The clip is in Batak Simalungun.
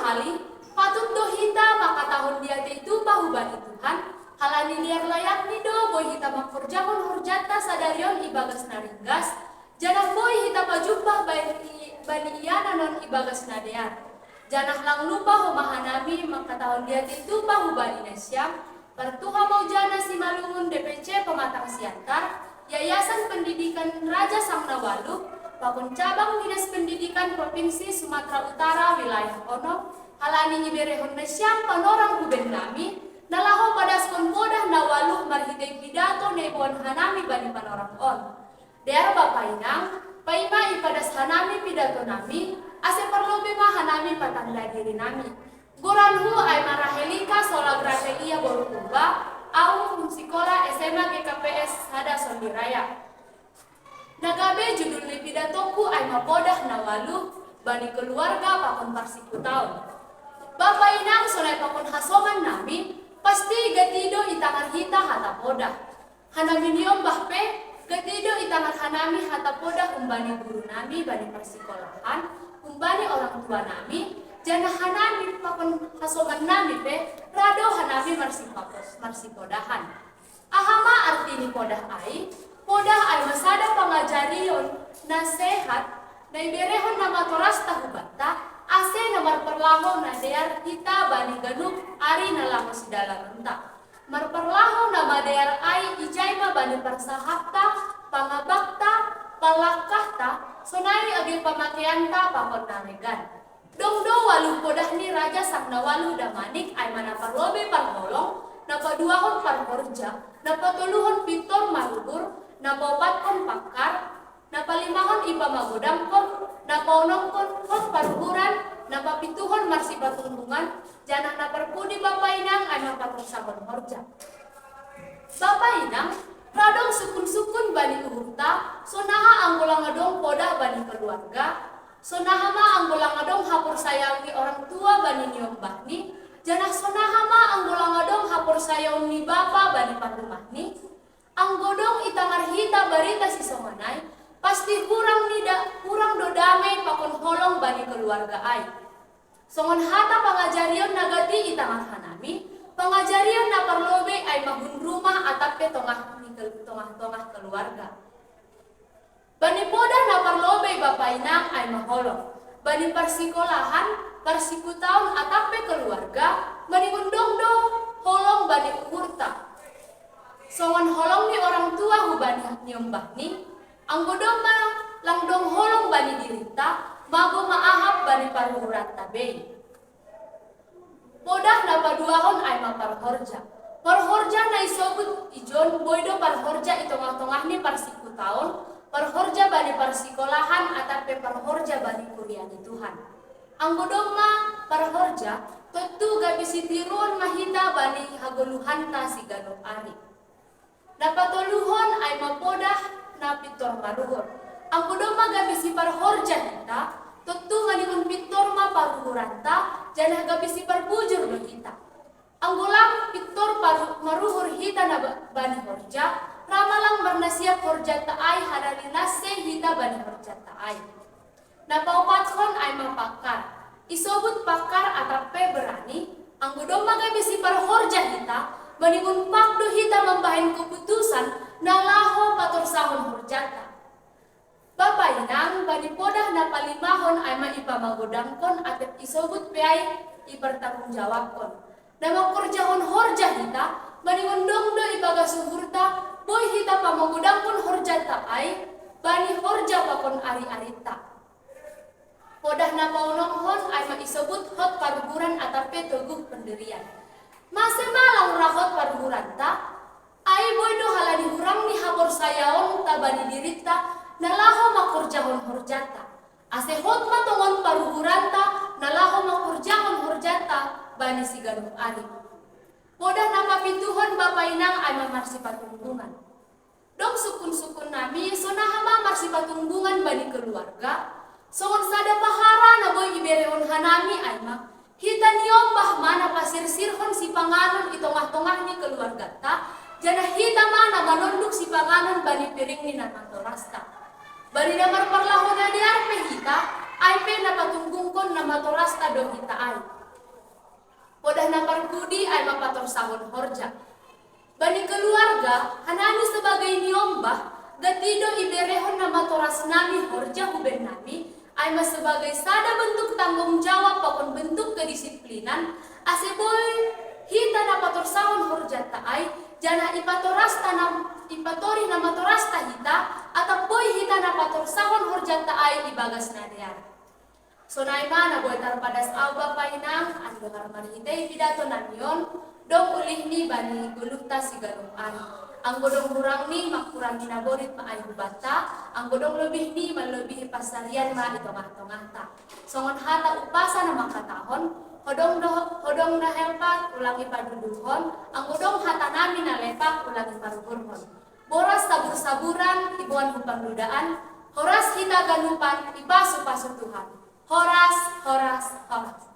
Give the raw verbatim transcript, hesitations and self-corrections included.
Kali, patut do hita mangkatahon diatei tupa hubani Tuhan, halani dear layakni do boi hita mangkorjahon horjanta sadari on ibagas na ringgas, janah boi hita pajumpah bani, bani ianan on ibagas na dear. Janah lang lupa homa hanami mangkatahon diatei tupa hubani nasiam, partuha maujana Simalungun D P C Pematang Siantar, Yayasan Pendidikan Raja Sang Nawaluh, pakon cabang Dinas Pendidikan Provinsi Sumatera Utara wilayah onom, halani iberehon nasiam panorang huben nami, na laho padaskon podah na waluh marhitei pidato na iboan hanami bani panorang on. Dear Bapa inang, paima ipadas hanami pidato nami, ase parlobei ma hanami patanda diri nami. Goranhu ai ma Rahelika sola Grateia boru Purba, au hun sikola S M A G K P S sada Sondiraya. Na gabe judul ni pidatongku ai ma podah na waluh bani keluarga pakon parsikutaon. Bapa inang sonai pakon hasoman nami, pasti gati do itangar hita hata podah. Hanami niombah pe, gati do itangar hanami hata podah humbani guru nami bani parsikolahan, humbani orang tua nami, janah hanami pakon hasoman nami pe, ra do hanami marsipapos, marsipodahan. Aha ma arti ni podah ai? Podah ai ma sada pangajarion na sehat, na iberehon na matorasta hubanta, ase na marparlaho na dear hita bani ganup ari na laho sidalanonta. Marparlaho na madear ai ijai ma bani parsahapta, pangabakta, palangkahta, sonai age pamakeanta pakon na legan. Dong do waluh podah ni Raja Sang Nawaluh Damanik ai ma na parlobei parholong, na paduahon parhorja, na patoluhon pintor maruhur, na paopatkon pangkar, na palimahon ipamagodangkon, na paonomkon hot paruhuran, na papituhon marsipatunggungan, janah na parpudi Bapa inang ai ma patorsahon horja. Bapa inang, ra dong sukun-sukun bani uhurta, sonaha anggo lang adong podah bani keluarga, sonaha ma anggo lang adong haporsayaon ni orang tua bani niombahni, janah sonaha ma anggo lang adong haporsayaon ni bapa bani parrumahni. Anggo dong itangar hita barita sisongon ai, pasti hurang ni da, hurang do damei pakon holong bani keluarga ai. Songon hata pangajarion na gati itangar hanami, pangajarion na parlobei ai ma hun rumah atap pe tongah ni kel-, tongah-tongah keluarga. Bani podah na parlobei Bapa inang ai ma holong. Bani parsikolahan, parsikutaon atap pe keluarga, maningon dong do holong bani uhurta. Songon holong ni orang tua hubani niombahni, anggo domma lang dong holong bani dirinta, mago maahap bani paruhuranta bei. Podah na paduahon ai ma parhorja. Parhorja na isobut ijon boi do parhorja i tongah-tongah ni parsikutaon, parhorja bani parsikolahan atap pe parhorja bani kuria ni Tuhan. Anggo domma parhorja, tontu gabe sitiruon ma hita bani hagoluhanta siganup ari. Na patoluhon ai ma podah na pintor maruhur. Anggo domma gabe siparhorja hita, tontu maningon pintor ma paruhuranta, janah gabe siparbujur do hita. Anggo lang pintor paru-, maruhur hita na ba-, bani horja, ra ma lang marnasiap horjanta ai halani nansei hita bani horjanta ai. Na paopatkon ai ma pangkar. Isobut pangkar atap pe berani, anggo domma gabe siparhorja hita, maningon pang do hita mambahen keputusan na laho patorsahon horjanta. Bapa inang, bani podah na palimahon ai ma ipamagodangkon atap isobut pe ai ipartanggungjawabkon. Na mangkorjahon horja hita, maningon dong do ibagas uhurta, boi hita pamagodangkon horjanta ai, bani horja pakon ari-arinta. Podah na paonomhon ai ma isobut hot paruhuran atap pe toguh pendirian. Mase ma lang ra hot paruhuranta, ai boi do halani hurang ni haporsayaonta bani dirinta, na laho mangkorjahon horjanta. Ase hot ma tongon paruhuranta, na laho mangkorjahon horjanta bani siganup ari. Podah na papituhon Bapa inang ai ma marsipatunggungan. Dong sukun-sukun nami, sonaha ma marsipatunggungan bani keluarga, songon sada pahara na boi iberehon hanami ai ma, hita niombah ma na pasirsirhon sipanganon i tongah-tongah ni keluarganta, janah hita ma na manonduk sipanganon bani piring ni na matorasta. Bani na marparlaho na dear pe hita, ai pe na patunggungkon na namatorasta do hita ai. Podah na parpudi ai mapatorsahon horja. Bani keluarga, hanami sebagai niombah, gati do iberehon namatoras nami horja huben nami, ai ma sebagai sada bentuk tanggung jawab pakon bentuk kedisiplinan, ase boi hita napatorsahon horjanta ai, janah ipatorasta nam, ipatorih namatorasta hita, atap boi hita napatorsahon horjanta ai ibagas na dear. Sonai ma na boi tarpadas ahu Bapa inang, andongar marhitei pidato nami on, dong ulihni bani goluhta siganup an. Anggo dong hurangni manghurangi naborit ma ai hubanta, anggo dong lobihni manlobihi pansarian ma i tongah-tongahta. Songon hata umpasa na mangkatahon, hodong do, hodong na helpat ulang ipaduduhon, anggo dong hata nami na lepak ulang iparuhurhon. Boras sabur-saburan iboan hu pangludaan, horas hita ganupan ipasu-pasu Tuhan. Horas, horas, horas.